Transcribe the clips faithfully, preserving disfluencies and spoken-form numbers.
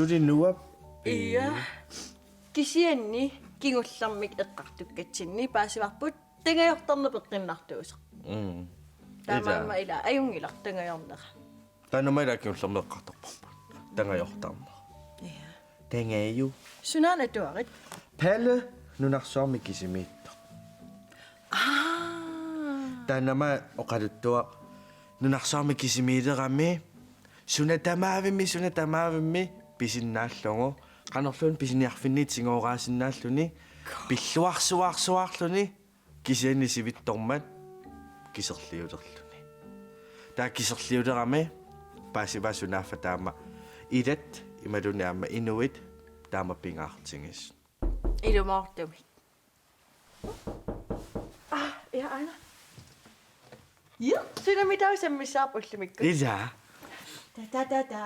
Suli nuap. Ia. Kisianni kingullermik eqqartukkatsinni paasivarput tangajortarneq peqqinnartuusoq. Mm. Taamaammat ila ajunngilaq tangajornera. Taanna aamma ila kingullermik eqqartorparput. Tangajortarneq. Ia. Tangaju. Sunaana atuarit? Palle nunarsuarmi kisimiittoq. Aa. Taanna aamma oqaluttuaq nunarsuarmi kisimiilerami suna tamaavimmi, suna tamaavimmi pisinnaallugu. Qanorluunniit pisiniarfinni tigooraasinnaallugu. Pilluarsuarsuarluni kisianni sivitsormat kiserliulerluni. Taava kiserliulerami paasivaa sunaaffa taama ilat imaluunniit aamma inuit taama pingaartigisut. Ilumoortumik. Ah, ja, aana. Ja, suna mitau sammissaaq ullumikkut. Ila. Ta, ta, ta, ta.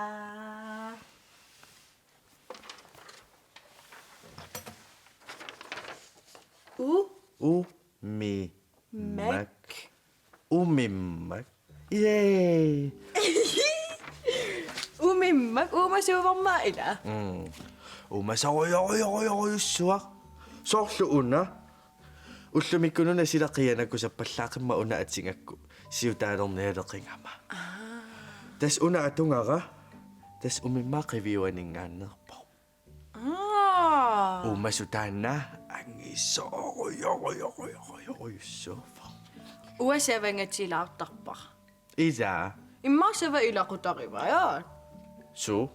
U. U. Mi. Mak. Mak. Umimmak. Yay! Umimmak, uumasuuvormaa ila. Mm. Uumasorujorujorujorujussuaq. Soorlu una. Ullumikkununa sila qianakusappallaaqimma una atugakku siutaalernialeqigama. Aa. Tassa una atugara, tassa umimmaap qiviuaninngaanneerpoq. Aa. Uumasut taanna angisoorujorujorujorujussuuvoq. Uanga savangatilaartarpara. Ila. Immaqa sava ilaqutarivai, aa? Suu,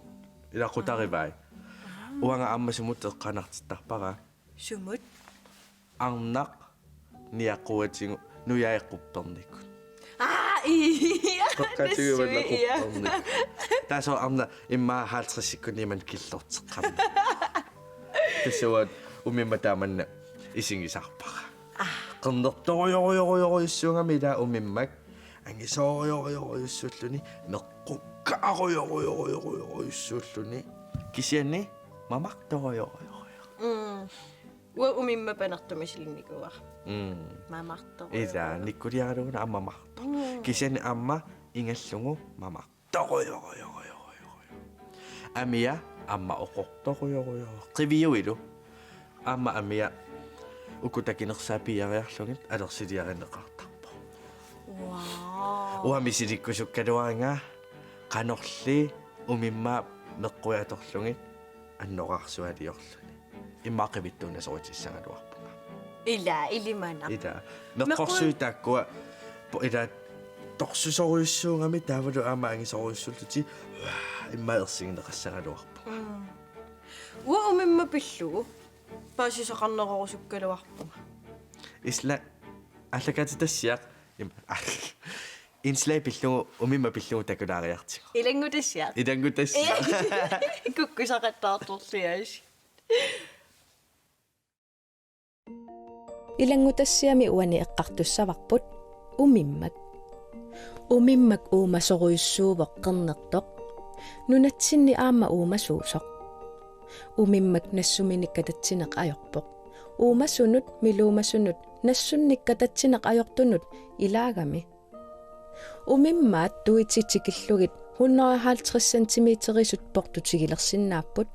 ilaqutarivai. Aa. Uanga aamma sumut eqqaanartittarpara. Sumut? Arnaq niaquatigut nujai quppernikut. Aa, ia. Qeqqatigiumalu nassuiaq, ia. Quppernikut. Tassa arnaq immaqa halvtredsikkunni imannak killorteqqammat. Tassa uanga umimma taamanna isigisarpara. Aa. Qernertorujorujorujorujussuugami ila umimmak. Angisoorujorujorujussuulluni, meqqukkaarujorujorujorujussuulluni. Kisianni mamartorujorujorujorujussuulluni. Mm. Uanga umimma panertumisilernikuuara. Mm. Mamartorujorujorujussuulluni. Ila, nikkuliaralugu aamma mamartoq. Mm. Kisianni aamma ingallugu mamartorujorujorujorujussuulluni. Amia aamma oqortorujorujorujussuulluni. Qiviuilu. Aamma amia uku takinersaat piiariarlugit alersiliarineqartarpoq. Wow. Uanga misilikkusukkaluariga qanorli umimmaap meqquit atorlugit annoraarsualiorluni. Immaqa qivittuunnasorutissagaluarpunga. Ila, ilimanaq. Ila. Meqqorsuit meqqui- taakkua po-, ila torsusorujussuugami taavalu aamma angisoorujussuullutik immaqa ersigineqassagaluarpunga. Mm. Uanga umimma pillugu paasisaqarnerorusukkaluarpunga. Isla aallakaatitassiaq im-, Inslai pillugu, umimma pillugu takulaariartigu. Ilanngutassiaq. Ilanngutassiaq. Kukkusaqattaartorliaasi. Ilanngutassiami uani eqqartussavarput umimmak. Umimmak uumasorujussuuvoq qernertoq. Nunatsinni aamma uumasuusoq. Umimmak nassuminik katatsineq ajorpoq. Uumasunut, miluumasunut, nassunnik katatsineq ajortunut ilaagami. Umimmaat tuitit tikillugit hundrede og halvtreds centimeterisut portutigilersinnaapput.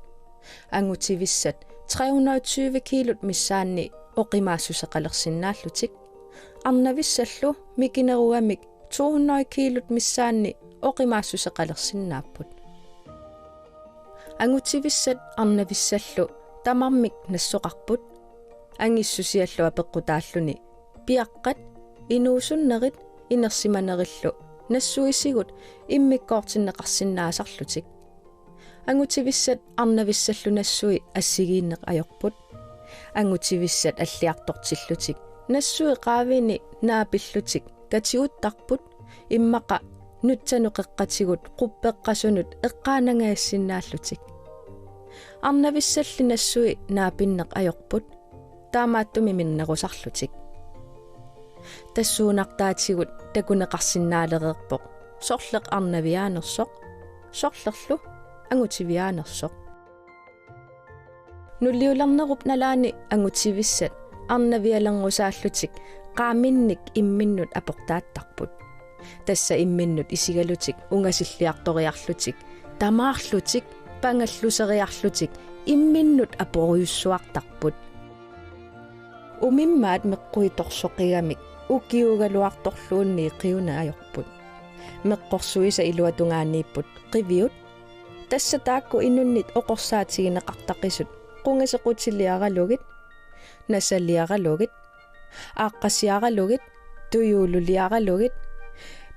Angutivissat tre hundrede og tyve kilot missaanni oqimaassuseqalersinnaallutik. Arnavissallu mikinerugamik to hundrede kilot missaanni oqimaassuseqalersinnaapput. Angutivissat arnavissallu tamarmik nassoqarput. Angissusiallu apeqqutaalluni piaqqat, inuusunnerit inersimanerillu nassuisigut immikkoortinneqarsinnaasarlutik. Angutivissat arnavissallu nassui assigiinneq ajorput. Angutivissat alliartortillutik nassui qaavini naapillutik katiguttarput, immaqa nutsanut qeqqatigut quppeqqasunut eqqaanangajassinnaallutigu. Arnavissalli nassui naapinneq ajorput, taamaattumik minnerusarlutik. Tassuunartaatigut takuneqarsinnaalereerpoq, sorleq arnaviaanersoq, sorlerlu angutiviaanersoq. Nuliulernerup nalaani angutivissat arnavialerngusaarlutik qaaminnik imminnut aportaattarput. Tassa imminnut isigalutik ungasilliartoriarlutik, tamaarlutik Pangalluseriarlutik imminnut aporujussuartarput. Umimmaat meqquitorsoqigamik ukiuugaluartorluunniit qiunneq ajorput. Meqqorsuisa iluatungaaniipput qiviut. Tassa taakku inunnit oqorsaatigineqartaqisut qungasequtiliaralugit, nasaliaralugit, aaqqasiaralugit, tujuululiaralugit,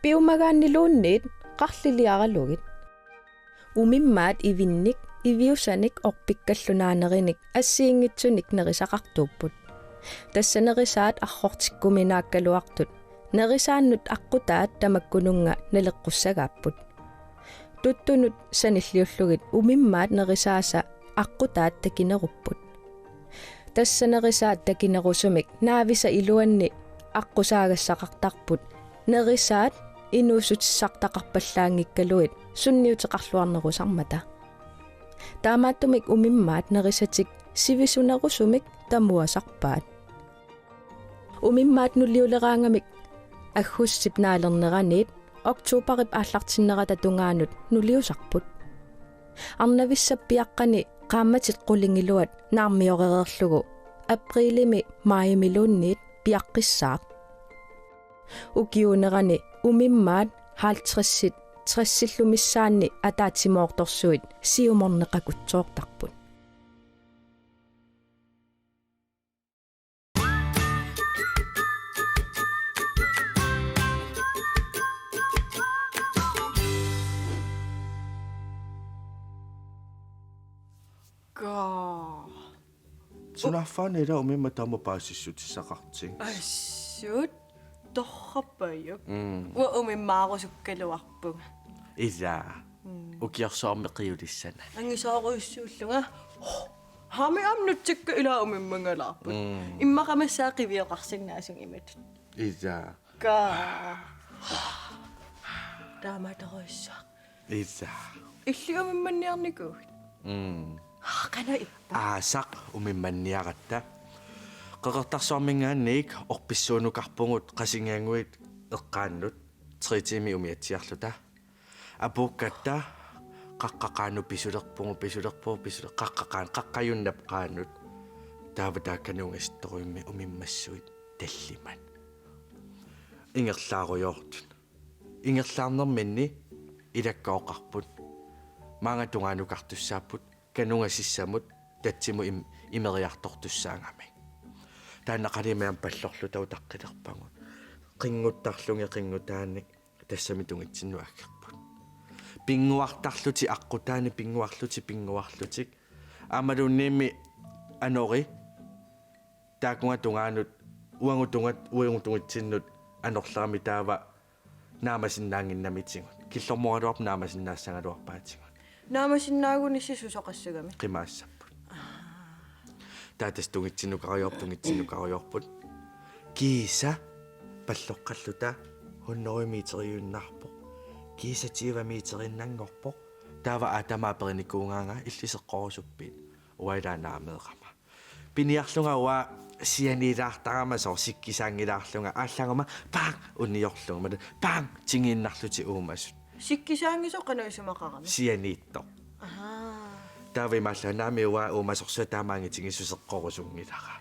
piumagaanniluunniit qarliliaralugit. Umimmaat ivinnik, iviusanik orpikkallu naanerinik assigiinngitsunik nerisaqartuupput. Tassa nerisaat arrortikkuminaakkaluartut nerisaannut aqqutaat tamakkununnga naleqqussagaapput. Tuttunut sanilliullugit umimmaat nerisaasa aqqutaat takinerupput. Tassa nerisaat takinerusumik naavisa iluanni aqqusaagassaqartarput, nerisaat inuussutissartaqarpallaanngikkaluit sunniuteqarluarnerusarmata. Taamaattumik umimmaat nerisatik sivisunerusumik tamuasarpaat. Umimmaat nuliuleraangamik aggustip naalerneraniit oktobarip aallartinnerata tungaanut nuliusarput. Arnavissap piaqqani qaammatit qulingiluat naarmiorereerlugu aprilimi maajimiluunniit piaqqissaaq. Ukiuunerani umimmaat halvtredsit tressillu missaanni ataatsimoortorsuit siumorneqakutsoortarput. Kaa. Sunaaffa-una ila umimmat taama paasissutissaqartigisoq? Assut torrappajuk. Mm. Uanga umimmaarusukkaluarpunga. Ila. Mm. Ukiorsuarmi qiulissana. Angisoorujussuullunga. Haami aamma nutsikka ila umimmangalaarput. Mm. Immaqa massakkut qivioqarsinnaasugut imatut. Ila. Kaa. Taamatorujussuaq. Ila. Illit umimmanniarnikuuvit? Mm. Aa, qanoq ippa? Aasaq umimmanniaratta. Qeqertarsuarminngaanniit orpissuunukarpugut Qasigiannguit eqqaannut tre tiimit umiatsiarluta. Apuukkatta qaqqap qaanut pisulerpugut, pisulerpugut, pisuler-, qaqqap qaan-, qaqqajunnap qaanut. Taava taakani ungasittorujummi umimmassuit tallimat. Ingerlaarujoortut. Ingerlaarnerminni ilakka oqarput: Maanga tungaanukartussaapput, kanunga sissamut tatsimut im-, imeriartortussaagami. Taanna qanimut aamma pallorluta utaqqilerpagut. Qinnguttarlugit qinngutaanik tassami tungitsinnut aggerput. Pinnguartarlutik aqqutaanik, pinnguarlutik, pinnguarlutik. Aammaluunniimmi anori taakkunannga tungaanut uagut tungat-, uagut tungitsinnut anorlerami taava naamasinnaannginnamitigut. Killormoraluarpoq naamasinnaassagaluarpaatigut. Naamasinnaagunissi susoqassagami? Qimaassapput. Aa. Taava tassa tungitsinnukarujoorput, tungitsinnukarujoorput. Kiisa palloqqalluta hundrede meteriinnarpoq. Kiisa tyve meteriinnanngorpoq. Taava aatamaat aperinikuugaanga: Illit seqqorusuppit? Uanga ilaa naameerama. Piniarlunga uanga sianiilaartarama soorlu sikkisaanngilaarlunga, aallaaguma paang uniorlunga, malu paang tingiinnarlutik uumasut. Sikkisaanngisoq qanoq isumaqarami? Sianiittoq. Ahaa. Taava imaallaat naamik uanga uumasorsuaq taama angitigisoq seqqorusunngilara.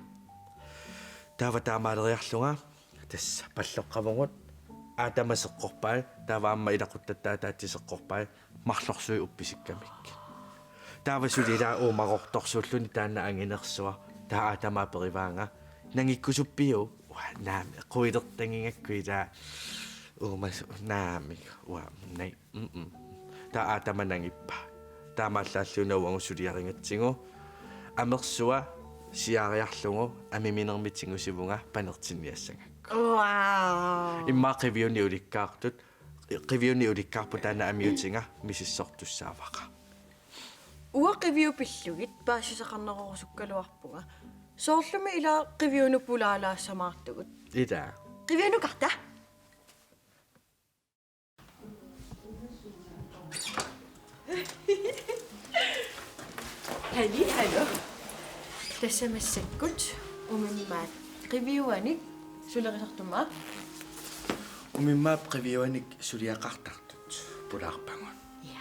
Taava taamaaleriarlunga tassa palloqqavugut, aatama seqqorpai, taava aamma ilaquttatta ataatsit seqqorpai, marlorsuit uppisikkamikkit. Taava suli ilaa uumarortorsuulluni taanna anginersuaq, taava aatama aperivaanga: Nangikkusuppiuk? Uanga naamik, quilertanngingakku ilaa uumas-, naamik, uanga, nej, mm-mm. Taava aatama nangippaa. Taamaallaat una uagut suliarigatsigu amersua siaariarlugu amiminermik tigusivunga panertinniassagakku. Wow. Immaqa qiviunik ulikkaartut, qiviunik ulikkaarput taanna amiutiga misissortussaavara. Uanga qiviup pillugit paasisaqarnerorusukkaluarpunga. Soorlumi ilaa qiviunut pulaalaassamaartugut. Ilaa. Qiviunukarta? Halli, hallo. Tassa massakkut umimmaap qiviuanik sulerisartummaa. Umimmaap qiviuanik suliaqartartut pulaarpagut. Ja.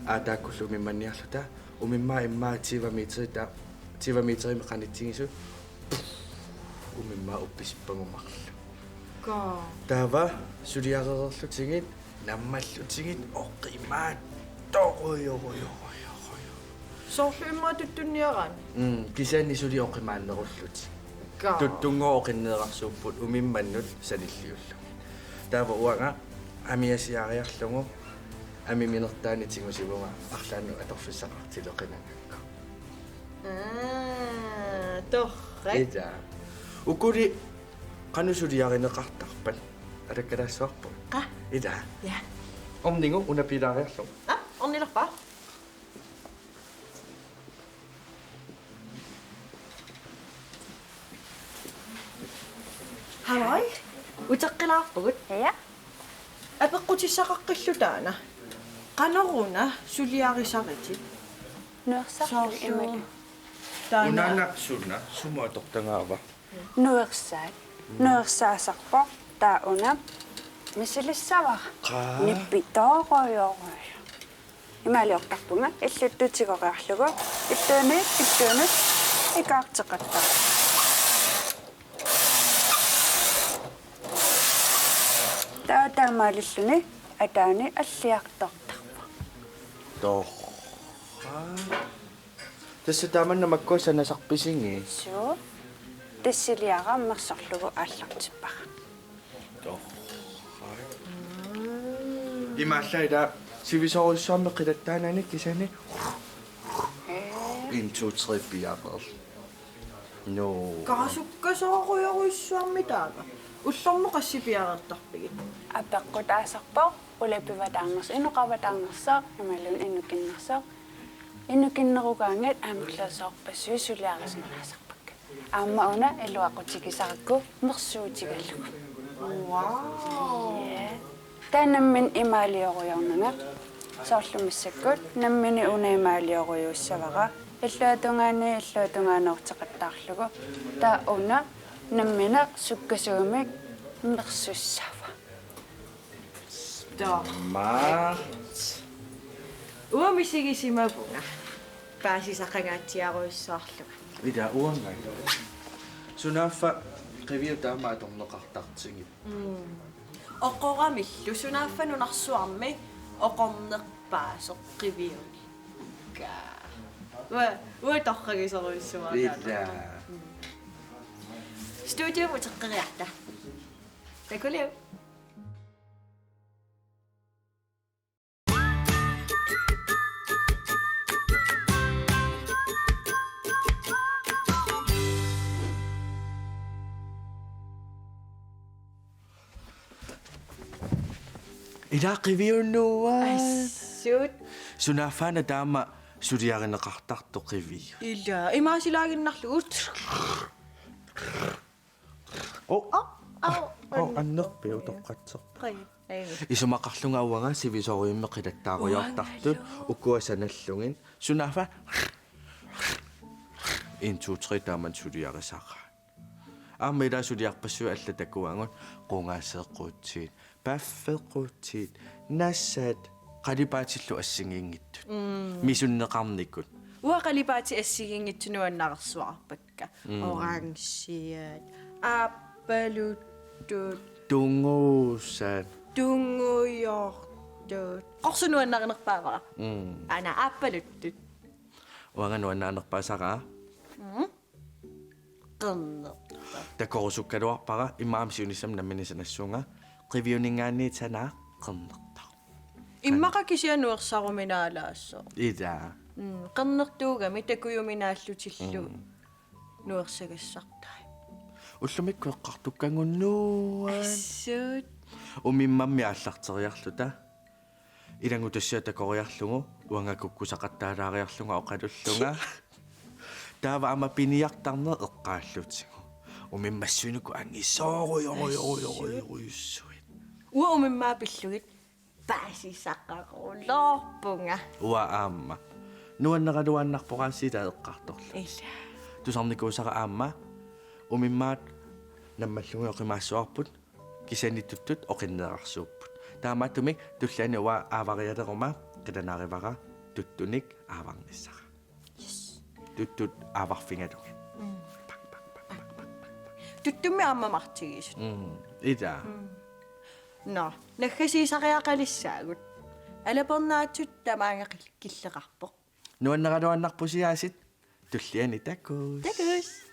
Aataakkullu umimmanniarluta, umimmaat immaqa tyve meterit, tyve meterimik qanitsigisut, umimmaat uppisippagu marluk. Kaa. Taava suliarereerlutigit, nammallutigit, oqimaattorujorujorujorujor. Soorlu immaqa tuttunniaraanni? Mm, kisianni suli oqimaannerullutik. Kaa. Tuttunngooq oqinneerarsuupput umimmannut sanilliullugit. Taava uanga amiasiariarlugu amiminertaani tigusivunga arlaannut atorfissaqartileqinagakku. Aa, torrak. Ila. Ukuli qanoq suliarineqartarpat alakkalaassavarput. Qa? Ila. Ja. Ornigu una piilaariarlugu. Aa, ornilerpa? Halløj. Uteqqilaarpugut. Ja. Apeqqutissaqaqqillu taanna. Qanoruna suliarisaritit? Nuersarlu soorlu imali. Taanna. Unaana suna, sumut atortagaava? Nuersaat. Nuersaasarpoq taava una misilissavara. Qaa. Nippitoorujorujorujor. Imaaliortarpunga illuttut tigoriarlugu ittuunit ittuunut ikaarteqattaarpoq. Taava taamaalilluni ataani alliartortarpoq. Torrak. Tassa taamanna makkua sanasarpisigit? Suu. Tassiliara mersorlugu aallartippara. Torrak. Imaallaat ila sivisoorujussuarmik qilattaanani kisianni. Ee. En, to, tre piareerluni. No. Kaa, sukkasoorujorujussuarmik taava. Ullormut qassit piareertarpigit? Apeqqutaasarpoq, ulapivataarnersoq, inoqavataarnersoq, imaluunniit inukinnersoq. Inukinnerugaangat amerlasoorpassuit suliarisinnaassavakka. Aamma una iluaqutigisarakku mersuutigalugu. Wow. Ja. Taava nammineq imaaliorujornanga. Soorlu massakkut nammineq una imaaliorujussuussavara. Illuatungaani illuatungaanuuteqattaarlugu. Taava una nammineq sukkasuumik mersussavara. Torrak. Maat. Uanga misigisimavunga. Paasisaqangaatsiarujussuarlunga. Ila uanga. Sunaaffa qiviup taama atorneqartartigipput. Mm. Oqoramillu sunaaffa nunarsuarmi oqornerpaasoq qiviuni. Kaa. Uanga, uanga torragisorujussuara. Ila. Mm. Studiumut uteqqeriarta. Takuliuk. Ila qiviunnuat. Assut. Sunaaffa-una taama suliarineqartartoq qiviu? Ila, imaasilaaginnarlugu. Oh. Au, au. Oh, annerpiaq utoqqatserpoq. Qai. Ai. Isumaqarlunga uanga sivisoriummik qilattaarujoortartut. Uangalu. Ukua sanallugit. Sunaaffa. En, to, tre, taama suliarisaraat. Aamma ila suliarpassuit allat takuagut, qungasequtsit, paffequtsit, nasat, qalipaatillu assigiinngitsut. Mm. Misunneqarnikut. Uanga qalipaatit assigiinngitsut nuannarisuarpakka. Mm. Orangiat, aappaluttut. Tungusat. Tungujortut. Qorsunik nuannarinerpaavara. Mm. Aana aappaluttut. Uanga nuannarinerpaasara. Mm. Qernertoq. Takorusukkaluarpara, immaqa aamma siunissami nammineq sanassuunga, qiviuninngaanniit sanaa qernertoq. Immaqa kisianni nuersaruminaalaassaaq. Ila. Mm, qernertuugami takujuminaallutillu. Mm. Nuersagassartai. Ullumikkut eqqartukkagut nuann'. Assut. Umimmammi aallarteriarluta. Ilanngutassiaq takoriarlugu, uanga kukkusaqattaalaariarlunga oqalullunga. Taava aamma piniartarneq eqqaallutigu. Umimmassuinnaq angisoorujorujorujorujussuit. Uanga umimmaat pillugit paasisaqaruloorpunga. Uanga aamma. Nuanneraluaannarpoq aasiit eqqartorlugu. Ila. Tusarnikuusara aamma. Umimmaat nammallugit oqimaassavarput. Kisianni tuttut oqinneerarsuupput. Taamaattumik tulliani uanga aavarialeruma qilanaarivara. tuttunik aavarnissara. Yes. Tuttut aavarfigalugit. Pak, pak, pak, pak, pak, pak. Tuttummi aamma martigisut. Mm. Ila. Nå, naggasiisariaqalissaagut. Alapernaatsut tamaanga kil-, killeqarpoq. Nuanneraluannarpusi aasiit, tulliani takuss. Takuss.